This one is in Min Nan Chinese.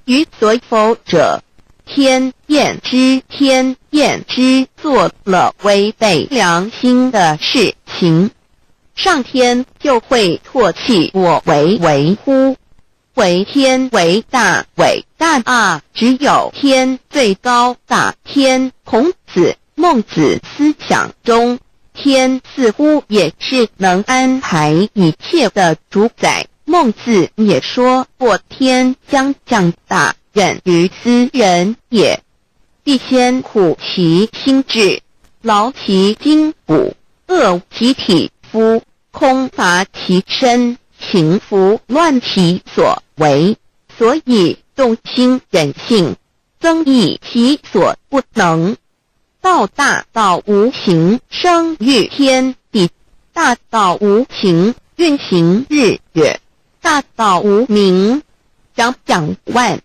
於所否者，天焉知天焉知做了違背良心的事情，上天就會唾棄我為為乎？惟天為大，偉大啊！只有天最高大。天，孔子、孟子思想中，天似乎也是能安排一切的主宰。孟子也說過：“天將降大任於斯人也，必先苦其心志，勞其筋骨，餓其體膚，空乏其身，寢食亂其所為，所以動心忍性，增益其所不能。道大道無形，生於天地；大道無形，運行日月。大道無名，長養萬。”